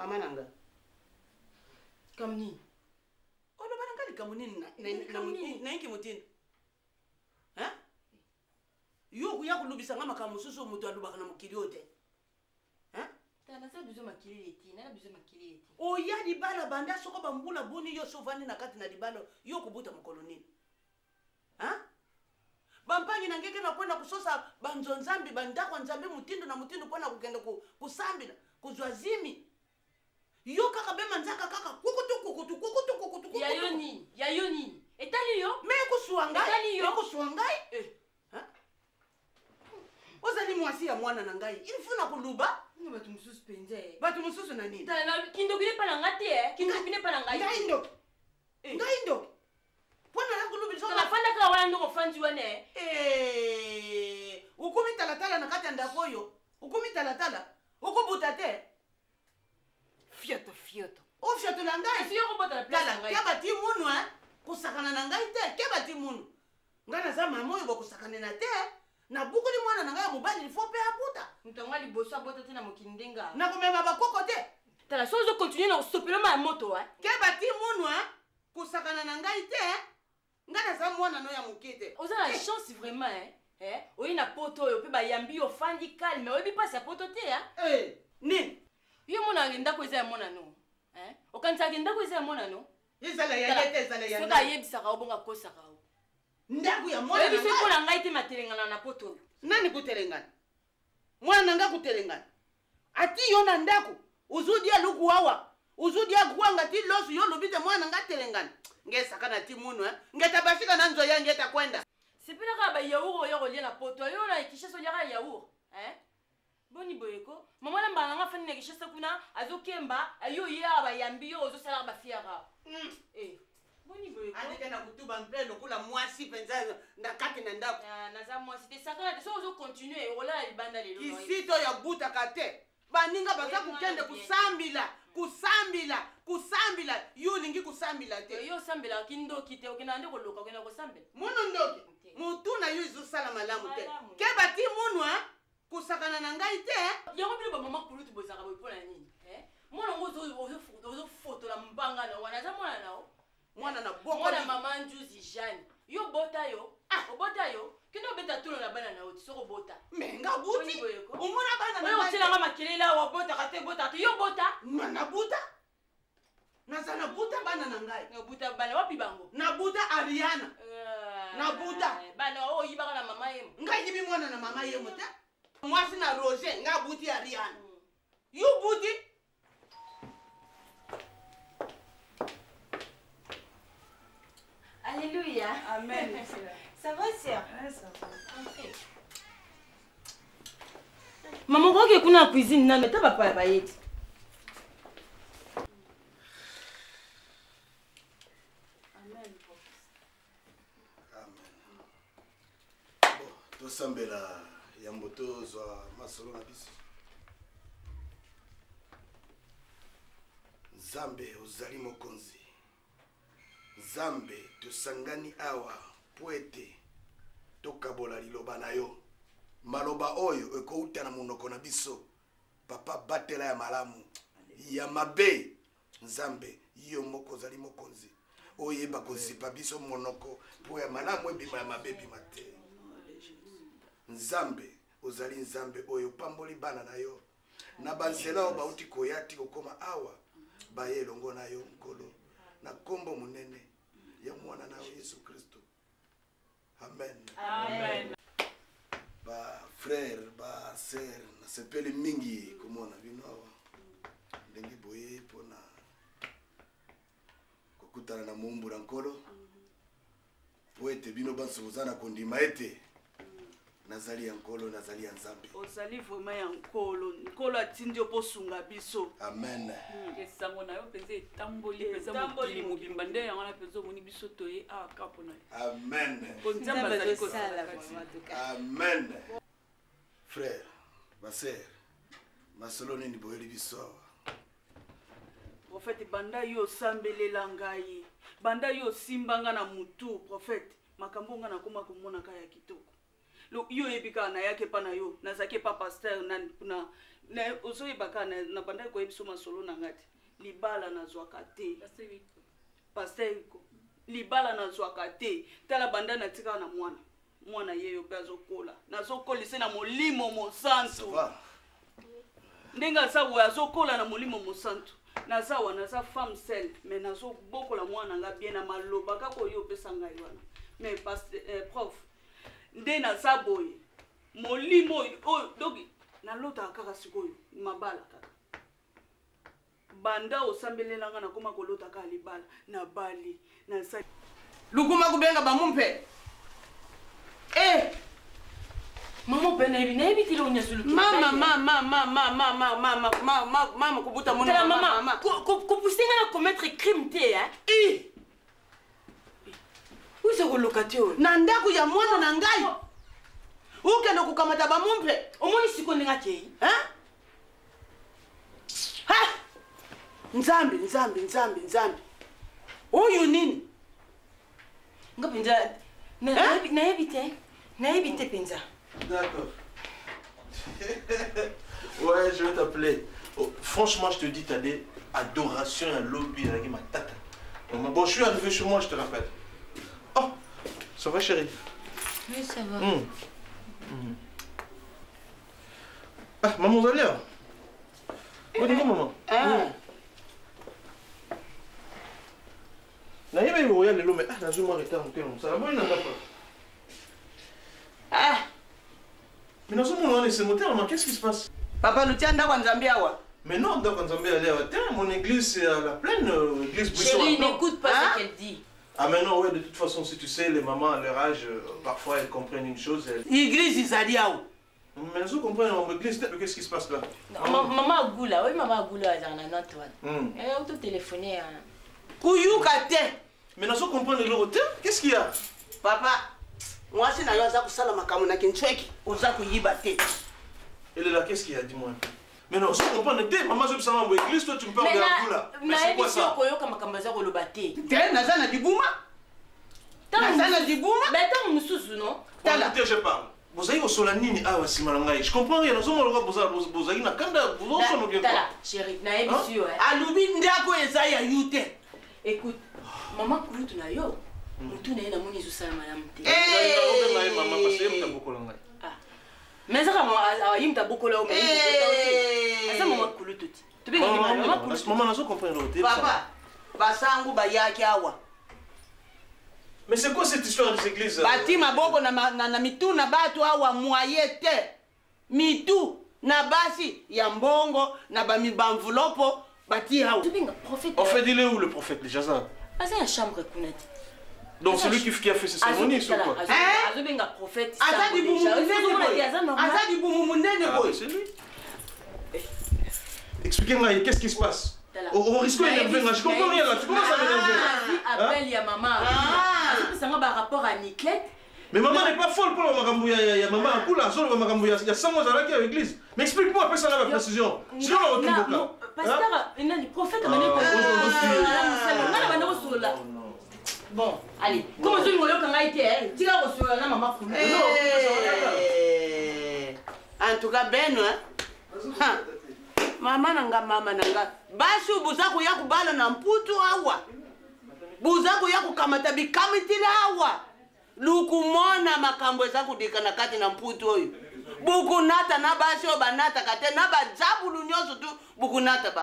Mama na nga. Comme nini? Oloba na nga likambo nini nayinki motindo? Hein? Yo okoya kolobisa nga makambo mosusu oyo moto alobaka na mokili oyo te. Hein? Naza besoin makelele te, naza besoin makelele te. Oya libala banda soko bambula boni yo so ovandi na kati na libala yo okobuta mokolo nini? Hein? Bampangi na ngeke na kwenda kusosa banzonzambi bandako ya nzambe motindo na motindo mpo na kokende kusambila kozwa zimi yo kaka bema nzaka kaka kukutu kukutu kukutu kukutu ya yo nini ya yo nini etali yo me ekuswa ngai ekuswa ngai eh. Ozali mwasi ya mwana na ngai il faut na koluba bato mosusu mpenza eh. Bato mosusu na nini kindoki ne mpa na ngai te eh. Kindoki ne mpa na ngai ngai ndoki eh. Ngai ndoki mpo na nakolubi nafandaka wana ndoko ofandi wana okomi talatala na kati ya ndako oyo okomi talatala okobuta te fioto fioto ofiotola ngai tala keba ti munu kosakana na ngai te keba ti munu ngai naza mama oyo bakosakanela te nabukoli mwana na ngai ya mobali ilfo mpe abuta moto yango liboso abota te na mokili ndenge nakomema bakoko te tala so ozokontinue na kosopeloma ya moto keba ti munu kosakana na ngai te ngai naza mwana no ya moke te oza na chance vraiment eh? Eh? Oye na poto oyo mpe bayambi yo ofandi calme oyebi mpasi ya poto te eh? Nini yo omonaka ndako eza ya mwana no eh? Okanisaka ndako eza ya mwana no ezala ya ye te ezala ya soki ayebisaka yo bongo akosaka yo ndako ya mwana oyebi soki mpo na ngai te matelengana na poto oyo nani kutelengana mwana na ngai kutelengana ati yo na ndako uzudia luku awa uzudia kwanga ti losu yo olobi te mwana na ngai telengana ngesaka na ti munu eh? Ngeta basika na nzoya ngeta kwenda sepela kaka bayaour oyo kolia na poto yo na Kinshasa oliaka yaour eh? Boni boye ko mama na mbala nanga afandi na Kinshasa kuna azokemba ayo ye awa bayambi yo ozosalaka bafiaka eh. Boni boye ko andeke na kutuba mpe lokola mwasi mpenza na kati na ndako naza mwasi te sakana te soki ozokontinue okolala libanda lelo kisito ya butaka te baninga baza kokende kusambila kusambila kusambila yo olingi kusambila te yo osambelaka kindoki te okendaka nde koloka okenda kosambela munu ndoki motu na yo ezosala malamu te keba ti munu kosakana na ngai te yango bino bamama kulutu bozalaka boye mpo na nini mwana yango ozofotola mbanga na wana aza mwana na yo mwana na mwana mama Njuzi Jeanne yo bota yo obota yo kende obeta tolo na bana na yo ti soki obota me nga buti omona bana oyo otielanga makelele awa obotaka te obotaka te yo bota nabuta naza nabuta bana na ngai obuta bana wapi bango nabuta Ariana nabuta bana oyo oyibaka na mama yemo ngai yibi mwana na mama yemo te mwasi na Roger ngai abuti Ariana yo buti Alléluia. Amen. Ça va, sœur? Ouais, ça va. Entrez. Maman, okoki kuna na cuisine nano ata bapaya bayeti. Amen. Amen. Bon, tosambela yambo tozwa masolo na biso. Nzambe ozali mokonzi. Nzambe tosangani awa po ete tokabola liloba na yo. Maloba oyo ekouta na monoko na biso. Papa batela ya malamu ya mabe. Nzambe yo moko ozali mokonzi oyeba kozipa biso monoko mpo ya malamu ebima ya mabe ebima te. Nzambe ozali Nzambe oyo opamboli bana na yo na banzela oyo bauti koya ti kokoma awa baye elongo na yo Nkolo na nkombo monene ya mwana na yo Yesu Kristo. Amen. Amen. Ba frère ba sœur nasepeli mingi komona bino awa ndenge boye mpona kokutana na moumbu na Nkolo po ete bino banso boza na kondima ete nazali ya Nkolo, nazali ya Nzambe. Ozali vraiment ya Nkolo. Nkolo atindi yo mpo osunga biso. Amen. Esango na yo mpenza etamboli mpenza mokili mobimba nde yango wana mpenza omoni biso toye awa kaka mpona yo. Amen. Mpo Nzambe azali kosala kati. Amen. Frère, ma sœur, masolo nini boyeli biso awa? Prophète, banda yo osambelela ngai, banda yo osimba nga na mutu, prophète, makambo nga nakoma komona ka ya kitoko. Yo oyebi kaka nayaki epa na yo, nazalaki epa pasteur nani kuna. Ozoyeba kaka na bandaki koyebisa masolo na ngai te. Libala nazwaka te. Pasteur Iko. Libala nazwaka te. Tala banda natikaka na mwana. Mwana ye yo mpe azokola. Nazokolisa na molimo mosantu. Ndenge aza boye azokola na molimo mosantu. Naza wana naza femme seule mais nazobokola mwana nga bien na maloba kaka oyo opesa ngai wana. Mais pasteur prof nde naza boye molimo oyo donc nalotaka kaka sikoyo mabala kaka. Banda osambelelanga nakoma kolota kaka libala nabali nasali lukuma kubenga bamumpe eh mama mpe nayebi nayebi te eloko nyonso mama mama mama mama mama mama mama kubuta mona mama mama kopousse nga na commettre crime te hein eh uza koloka te oyo na ndako ya mwana na ngai ukende kokamata bamumpe omoni siko ndenge akei hein ha nzambe nzambe nzambe nzambe oyo nini nga mpenza nayebi te nayebi te mpenza. D'accord. Ouais, je vais t'appeler. Oh, franchement, je te dis, t'as des adorations à lobby avec ma tata. Bon, je suis arrivé chez moi, je te rappelle. Oh, ça va, chérie? Oui, ça va. Mmh. Mmh. Ah, maman, vous allez? Oh, dis-moi, maman. Ah. Nayebi oya lelo mais ah nazwi mwa retard moke na mosala boni na ndako. Ah. Mais nazomona wana esengo te maman, qu'est-ce qui se passe? Papa lutia ndako ya Nzambe awa. Mais non, ndako ya Nzambe allait awa te, mon église c'est à la plaine, église Buisson. Chérie, n'écoute pas ce qu'elle dit. Ah mais non, ouais, de toute façon, si tu sais, les mamans à leur âge, parfois elles comprennent une chose. Elles... Église ezali awa. Mais elles comprennent en église, qu'est-ce qui se passe là? Non, maman Agoula, oui, maman Agoula, elle a un Antoine. Elle a auto-téléphoné. Kuyuka te. Mais nazo comprendre eloko te, qu'est-ce qu'il y a? Papa, mwasi na yo aza kosala makambo na kintsweki, oza koyiba te. Elle est là, qu'est-ce qu'il y a, dis-moi un peu. Mais non, je comprends te, maman, je me église, toi tu me parles de Agoula. Mais c'est quoi ça? Koyoka makambo aza koloba te. Te, naza na libuma. Naza na libuma. Mais ntango mosusu, non? Tala. Écoutez, je parle. Bozali kosola nini awa nsima na ngai? Je comprends rien, nazomona lokola bozali na kanda, bozosona bien quoi. Tala, chérie, nayebisi yo. Alobi ndako eza ya yo te. Écoute, maman kulutu na yo, mutu na ye namoni ezosala malamu te. Obenga ye mama parce que ye moto abokola ngai. Ah. Mais ezaka ye moto abokola yo, mais aza mama kulutu te. Tobengaki mama kulutu. Mama nazo comprendre te. Papa, basangu bayaki awa. Mais c'est quoi cette histoire des églises? Bati maboko na na mitu na batu awa moye te. Mitu na basi ya mbongo na ba mibamvulopo bati awa. Tobinga prophète. En fait, il est où le prophète déjà ça? Aza na chambre kuna te. Donc c'est lui qui a fait ces cérémonies ou quoi? Azobenga prophète. Aza libumu munene boye. Aza libumu munene boye. C'est lui. Expliquez-moi, qu'est-ce qui se passe? On risque d'énerver, je comprends rien là, tu commences à m'énerver. Appel ya maman. C'est un rapport à Niclette. Mais maman n'est pas folle pour le ya maman Akula, solo makambo ya sango zalaki à l'église. Mais explique-moi après ça la précision. Sinon on retrouve pas. Pasteur, nani prophète mané ko. Bon, allez. Comment tu me yoka ngai te? Tika ko sola na maman Kulu. En tout cas Ben, hein. Mama nanga mama nanga. Basi buza kuya kubala na mputu awa. Buza kuya kukamata bikamitila awa. Lukumona makambo eza kudika na kati na mputu oyo. Bukunata na basi oyo banataka te na badzabulu nyonso tu bukunata ba.